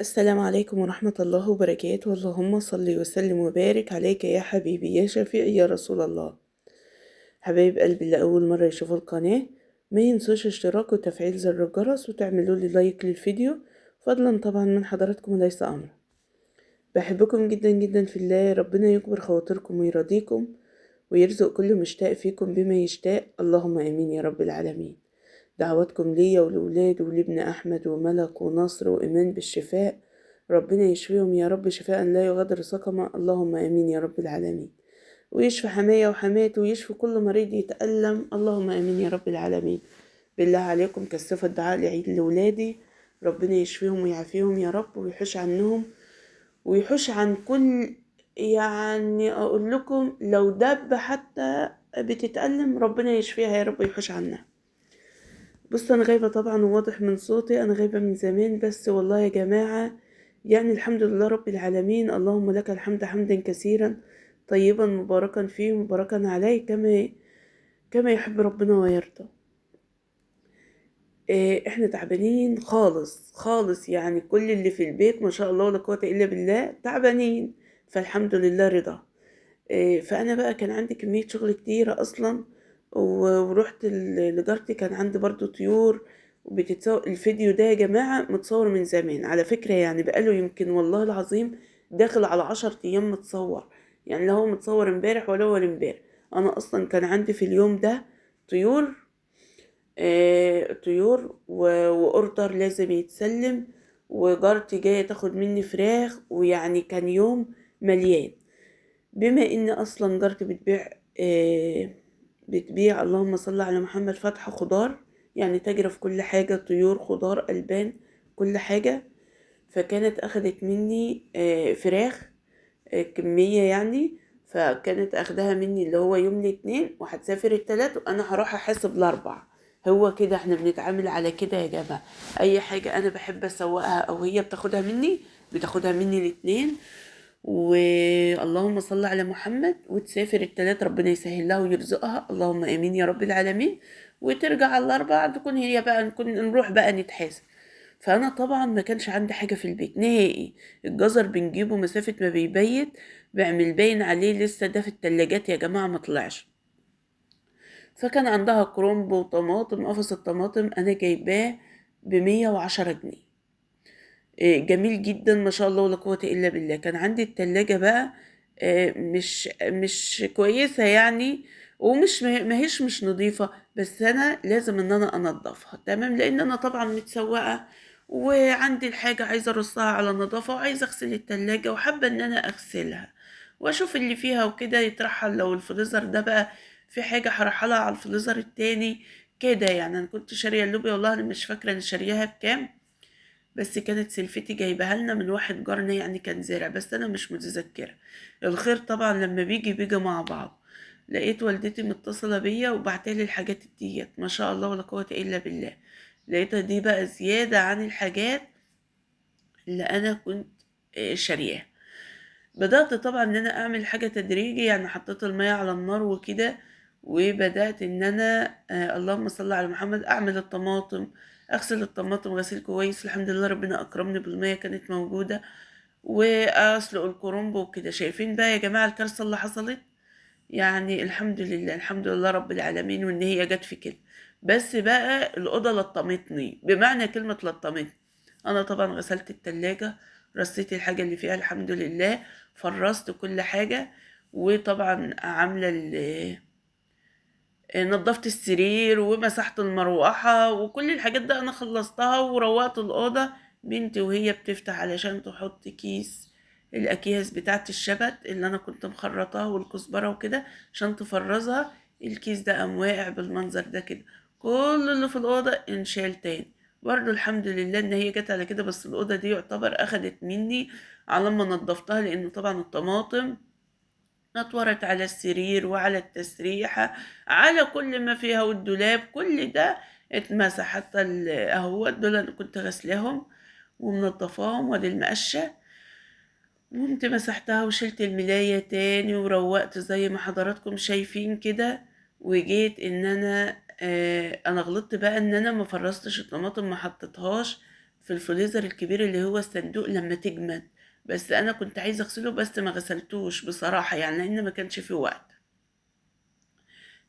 السلام عليكم ورحمة الله وبركاته. اللهم صل وسلم وبارك عليك يا حبيبي يا شفيعي يا رسول الله. حبايب قلبي اللي أول مرة يشوفوا القناة ما ينسوش اشتراك وتفعيل زر الجرس وتعملوا لي لايك للفيديو، فضلا طبعا من حضراتكم وليس أمرا. بحبكم جدا جدا في الله، ربنا يكبر خواطركم ويرضيكم ويرزق كل مشتاق فيكم بما يشتاق، اللهم امين يا رب العالمين. دعواتكم ليا ولولاد ولابن احمد وملك ونصر وايمان بالشفاء، ربنا يشفيهم يا رب شفاء لا يغادر سقما، اللهم امين يا رب العالمين. ويشفي حماية وحماته ويشفي كل مريض يتألم، اللهم امين يا رب العالمين. بالله عليكم كثفوا الدعاء لعيد لولادي، ربنا يشفيهم ويعافيهم يا رب ويحوش عنهم ويحوش عن كل، يعني اقول لكم لو دب حتى بتتألم ربنا يشفيها يا رب ويحوش عنها. بصوا انا غايبة طبعا وواضح من صوتي انا غايبة من زمان، بس والله يا جماعة يعني الحمد لله رب العالمين، اللهم لك الحمد حمدا كثيرا طيبا مباركا فيه مباركا عليه كما يحب ربنا ويرضى. احنا تعبانين خالص خالص، يعني كل اللي في البيت ما شاء الله ولا قوة الا بالله تعبانين، فالحمد لله رضا. فانا بقى كان عندي كمية شغل كتيرة اصلا، ورحت لجارتي كان عندي برضو طيور وبتتصور. الفيديو ده يا جماعة متصور من زمان على فكرة، يعني بقاله يمكن والله العظيم داخل على 10 ايام متصور، يعني لا هو متصور امبارح ولا هو امبارح. انا اصلا كان عندي في اليوم ده طيور، طيور واوردر لازم يتسلم، وجارتي جاية تاخد مني فراخ، ويعني كان يوم مليان. بما ان اصلا جارتي بتبيع اللهم صل على محمد فاتحة خضار، يعني تاجرة في كل حاجة، طيور خضار البان كل حاجة. فكانت اخدت مني فراخ، كمية يعني، فكانت اخدها مني اللي هو يوم الاثنين وهتسافر الثلاث وانا هروح احاسب الاربع. هو كده احنا بنتعامل على كده يا جماعة، اي حاجة انا بحب اسوقها او هي بتاخدها مني بتاخدها مني الاثنين، واللهم صل على محمد، وتسافر الثلاث ربنا يسهل لها ويرزقها، اللهم امين يا رب العالمين، وترجع على الاربع تكون هي بقى نكون نروح بقى نتحاسب. فانا طبعا ما كانش عندي حاجة في البيت نهائي، الجزر بنجيبه مسافة ما بيبيت بعمل باين عليه لسه ده في التلاجات يا جماعة ما طلعش. فكان عندها كرنب وطماطم، قفص الطماطم انا جايباه ب110 جنيه، جميل جدا ما شاء الله ولا قوة الا بالله. كان عندي التلاجة بقى مش كويسة يعني، ومش ما هيش مش نظيفة، بس انا لازم ان انا انضفها تمام، لان انا طبعا متسوقة وعندي الحاجة عايزة ارصها على النظافة، وعايزة اغسل التلاجة وحابة ان انا اغسلها واشوف اللي فيها وكده يترحل. لو الفريزر ده بقى في حاجة هرحلها على الفريزر التاني كده يعني. انا كنت شارية اللوبيا والله انا مش فاكرة انا شارياها بكام، بس كانت سلفتي جايبها لنا من واحد جارنا يعني كان زارع، بس انا مش متذكرة. الخير طبعا لما بيجي بيجي مع بعض. لقيت والدتي متصلة بيا وبعتالي الحاجات ديت ما شاء الله ولا قوة الا بالله، لقيتها دي بقى زيادة عن الحاجات اللي انا كنت شارياها. بدأت طبعا ان انا اعمل حاجة تدريجي، يعني حطيت المية على النار وكده، وبدأت ان انا اللهم صل على محمد اعمل الطماطم، اغسل الطماطم غسيل كويس، الحمد لله ربنا اكرمني بالمية كانت موجودة، واسلق الكرنب وكده. شايفين بقى يا جماعة الكارثة اللي حصلت، يعني الحمد لله الحمد لله رب العالمين وان هي جت في كده. بس بقى الأوضة لطمتني، بمعنى كلمة لطمتني. انا طبعا غسلت التلاجة، رصيت الحاجة اللي فيها الحمد لله، فرزت كل حاجة، وطبعا عاملة نظفت السرير ومسحت المروحة وكل الحاجات ده انا خلصتها، وروقت الأوضة. بنتي وهي بتفتح علشان تحط كيس الاكياس بتاعت الشبت اللي انا كنت مخرطاها والكزبرة وكده عشان تفرزها، الكيس ده قام واقع بالمنظر ده كده، كل اللي في الأوضة انشال تاني. برضو الحمد لله ان هي جت على كده، بس الأوضة دي يعتبر اخدت مني على ما نظفتها، لان طبعا الطماطم نطورت على السرير وعلى التسريحة على كل ما فيها والدولاب كل ده اتمسح، حتى اهو دول انا كنت غسلاهم ومنضفاهم، وادي المقشة وقمت مسحتها وشلت الملاية تاني وروقت زي ما حضراتكم شايفين كده. وجيت ان انا انا غلطت بقى ان انا ما فرزتش الطماطم، ما حطيتهاش في الفريزر الكبير اللي هو الصندوق لما تجمد، بس انا كنت عايزه اغسله بس ما غسلتوش بصراحة، يعني لان ما كانش فيه وقت.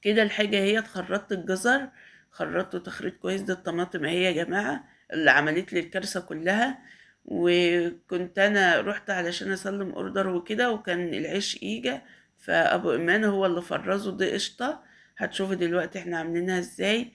كده الحاجة هي اتخرطت الجزر، خرطته تخريط كويس. ده الطماطم اهي يا جماعة اللي عملت لي الكارثة كلها. وكنت انا رحت علشان اسلم order وكده، وكان العيش ايجا، فابو ايمان هو اللي فرزه. دي قشطه، هتشوفوا دلوقتي احنا عاملينها ازاي.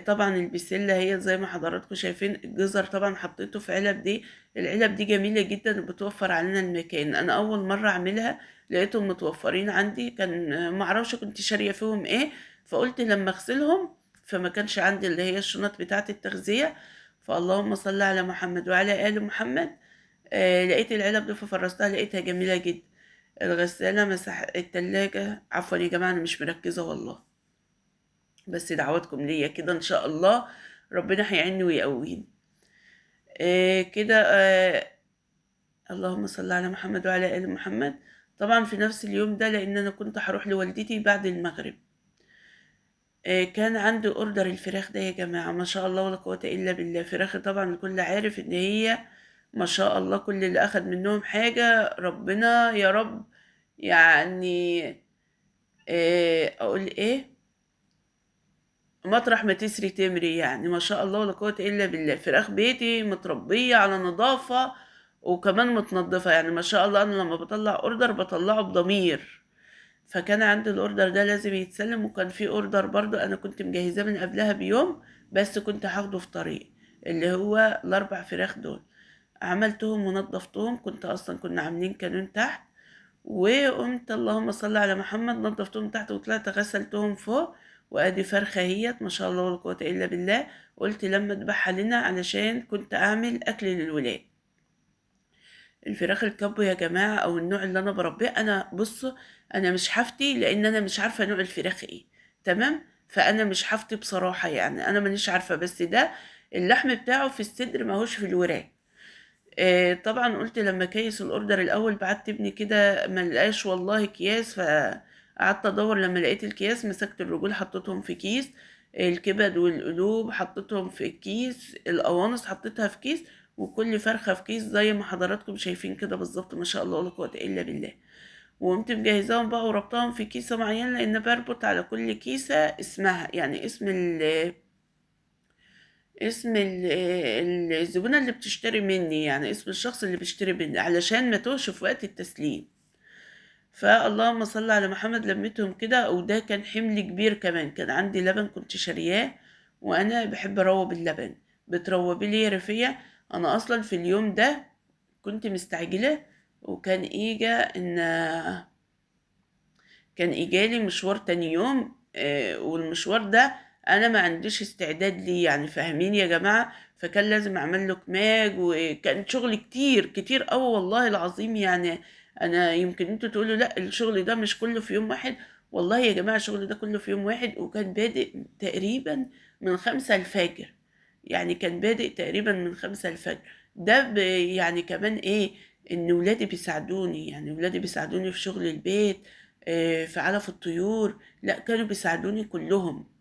طبعا البسله هي زي ما حضراتكم شايفين. الجزر طبعا حطيته في علب، دي العلب دي جميلة جدا وبتوفر علينا المكان. انا اول مرة اعملها لقيتهم متوفرين عندي، كان معرفش كنت شاريه فيهم ايه، فقلت لما اغسلهم، فما كانش عندي اللي هي الشنط بتاعه التغذية. فاللهم صل على محمد وعلى ال محمد. لقيت العلب دي ففرزتها، لقيتها جميلة جدا. الغسالة مسح التلاجة، عفوا يا جماعة انا مش مركزه والله، بس دعواتكم ليا كده ان شاء الله ربنا هيعيني ويقويني. كده. اللهم صل على محمد وعلى ال محمد. طبعا في نفس اليوم ده، لان انا كنت هروح لوالدتي بعد المغرب، كان عندي order الفراخ ده يا جماعة، ما شاء الله ولا قوة الا بالله. فراخ طبعا الكل عارف ان هي ما شاء الله كل اللي اخد منهم حاجة ربنا يا رب، يعني اقول ايه، مطرح ما تسري تمري، يعني ما شاء الله ولا قوة إلا بالله. فراخ بيتي متربية على نظافة وكمان متنظفة، يعني ما شاء الله. أنا لما بطلع order بطلعه بضمير، فكان عندي ال order ده لازم يتسلم. وكان في order برضو أنا كنت مجهزاه من قبلها بيوم، بس كنت هاخده في طريق، اللي هو الأربع فراخ دول عملتهم ونظفتهم. كنت أصلا كنا عاملين كانون تحت، وقمت اللهم صل على محمد نظفتهم تحت وطلعت غسلتهم فوق. وادي فرخة اهيت ما شاء الله ولا قوة الا بالله. قلت لما اذبحها لنا علشان كنت اعمل اكل للولاد. الفراخ الكابو يا جماعة او النوع اللي انا بربيه، انا بصوا انا مش حافتي لان انا مش عارفه نوع الفراخ ايه، تمام؟ فانا مش حافتي بصراحة، يعني انا مانيش عارفه، بس ده اللحم بتاعه في الصدر ماهوش في الوراك. طبعا قلت لما كيس ال order الاول بعت ابني كده ما لقاش والله اكياس، فقعدت ادور لما لقيت الكياس، مسكت الرجول حطيتهم في كيس، الكبد والقلوب حطيتهم في كيس، القوانص حطيتها في كيس، وكل فرخة في كيس زي ما حضراتكم شايفين كده بالظبط، ما شاء الله ولا قوة الا بالله. وقمت مجهزاهم بقى وربطاهم في كيسه معينة، لان بربط على كل كيسه اسمها، يعني اسم الزبونة اللي بتشتري مني، يعني اسم الشخص اللي بيشتري مني، علشان ما توش في وقت التسليم. فاللهم صل على محمد. لميتهم كده، وده كان حمل كبير كمان. كان عندي لبن كنت شارياه، وانا بحب اروب اللبن. بتروبي لي يا رفيع؟ انا اصلا في اليوم ده كنت مستعجلة، وكان ايجا ان كان ايجالي مشوار تاني يوم، والمشوار ده انا ما عنديش استعداد ليه، يعني فاهمين يا جماعة؟ فكان لازم اعمل له كماج، وكان شغل كتير كتير قوي والله العظيم. يعني انا يمكن انتوا تقولوا لا الشغل ده مش كله في يوم واحد، والله يا جماعة الشغل ده كله في يوم واحد، وكان بادئ تقريبا من 5 الفجر، يعني كان بادئ تقريبا من 5 الفجر ده. يعني كمان ايه، ان ولادي بيساعدوني، يعني ولادي بيساعدوني في شغل البيت، في علف الطيور، لا كانوا بيساعدوني كلهم.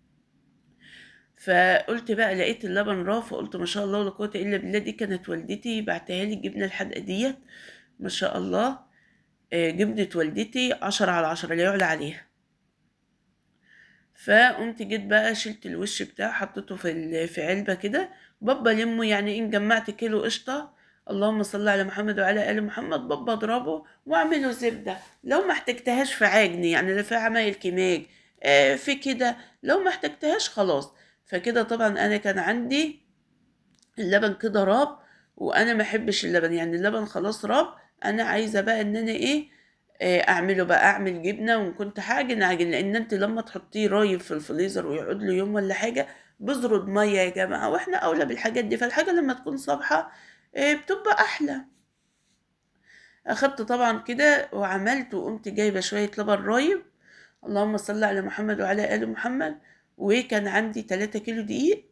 فقلت بقى لقيت اللبن راف، فقلت ما شاء الله ولا قوة إلا بالله، دي كانت والدتي بعتها لي الجبنة الحادقة ديت ما شاء الله، جبنة والدتي 10 على 10 لا يعلى عليها. فقمت جيت بقى شلت الوش بتاعه حطيته في علبة كده، بابا لمه، يعني إن جمعت كيلو قشطة اللهم صل على محمد وعلى آل محمد، بابا اضربه واعمله زبدة، لو ما احتجتهاش في عجن، يعني لا في عمايل كيماج، في كده، لو ما احتجتهاش خلاص. فكده طبعا انا كان عندي اللبن كده راب، وانا ما احبش اللبن، يعني اللبن خلاص راب، انا عايزه بقى ان انا ايه، اعمله بقى، اعمل جبنه، وان كنت هعجن اعجن، لان انت لما تحطيه رايب في الفريزر ويقعد له يوم ولا حاجة بيزرد مية يا جماعة، واحنا اولى بالحاجات دي، فالحاجه لما تكون صابحه، بتبقى احلى. اخدت طبعا كده وعملت، وقمت جايبه شوية لبن رايب اللهم صل على محمد وعلى ال محمد، وكان عندي 3 كيلو دقيق،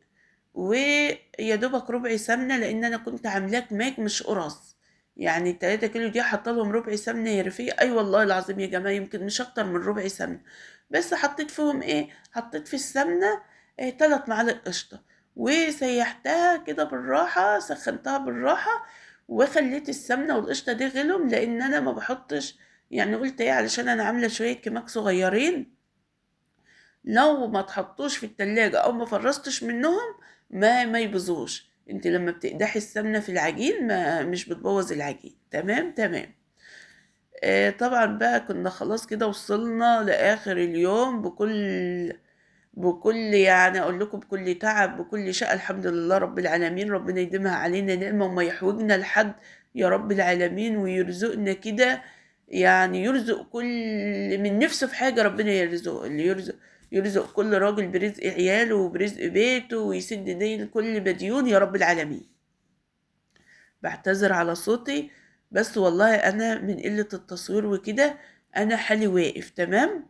ويا دوبك ربع سمنه، لان انا كنت عاملاه كماك مش قرص، يعني 3 كيلو دي حاطه لهم ربع سمنه يا رفيق، اي والله العظيم يا جماعة يمكن مش اكتر من ربع سمنه، بس حطيت فيهم ايه، حطيت في السمنة 3 معالق قشطه، وسيحتها كده بالراحة، سخنتها بالراحة، وخليت السمنة والقشطة دي غلهم، لان انا ما بحطش، يعني قلت ايه، علشان انا عاملة شوية كماك صغيرين، لو ما تحطوش في التلاجة او ما فرستش منهم ما يبوظوش. انت لما بتقدحي السمنة في العجين ما مش بتبوظ العجين. تمام تمام. طبعا بقى كنا خلاص كده وصلنا لاخر اليوم بكل يعني اقول لكم بكل تعب بكل شقة، الحمد لله رب العالمين. ربنا يديمها علينا نعمة وما يحوجنا لحد يا رب العالمين، ويرزقنا كده، يعني يرزق كل من نفسه في حاجة، ربنا يرزقه، اللي يرزق كل راجل برزق عياله وبرزق بيته، ويسد دين كل مديون يا رب العالمين. بعتذر على صوتي، بس والله انا من قلة التصوير وكده انا حالي واقف. تمام.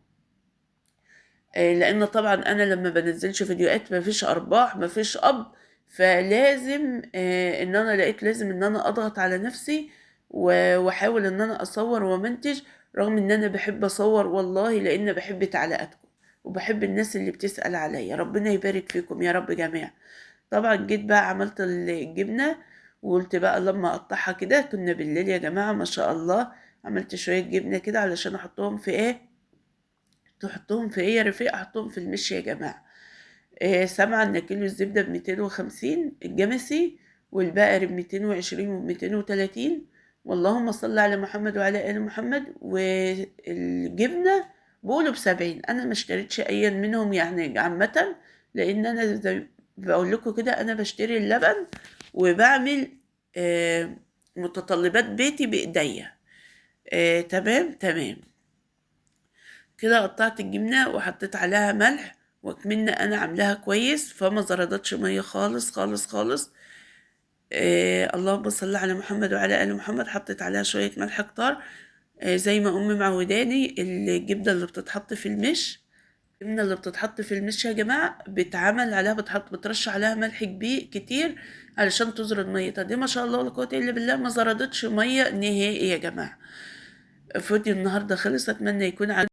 لان طبعا انا لما بنزلش فيديوهات مفيش ارباح مفيش قبض، فلازم ان انا لقيت لازم ان انا اضغط على نفسي واحاول ان انا اصور ومنتج، رغم ان انا بحب اصور والله، لان بحب تعليقاتكم وبحب الناس اللي بتسأل عليا. ربنا يبارك فيكم يا رب جميعا. طبعا جيت بقى عملت الجبنة، وقلت بقى لما اقطعها كده، كنا بالليل يا جماعة ما شاء الله، عملت شوية جبنة كده علشان احطهم في ايه، تحطهم في ايه يا رفيق؟ احطهم في المش يا جماعة. سامعة ان كيلو الزبدة بميتين وخمسين الجمسي، والبقر بميتين وعشرين وبميتين وتلاتين. واللهم صل على محمد وعلى آل محمد. والجبنة بقولوا ب70، أنا ما اشتريتش أيا منهم يعني عامة، لأن أنا زي بقول لكم كده أنا بشتري اللبن وبعمل متطلبات بيتي بإيديا. تمام تمام كده. قطعت الجبنة وحطيت عليها ملح، وأتمنى أنا عاملاها كويس فما زردتش مية خالص خالص خالص. اللهم صل على محمد وعلى آل محمد. حطيت عليها شوية ملح كتار، زي ما أمي معوداني. الجبنة اللي بتتحط في المش، الجبنة اللي بتتحط في المش يا جماعة بيتعمل عليها، بترش عليها ملح كبير كتير علشان تزرد ميتها. دي ما شاء الله ولا قوة إلا بالله ما زردتش مية نهائي يا جماعة. فيديو النهاردة خلص، أتمنى يكون عجبكم.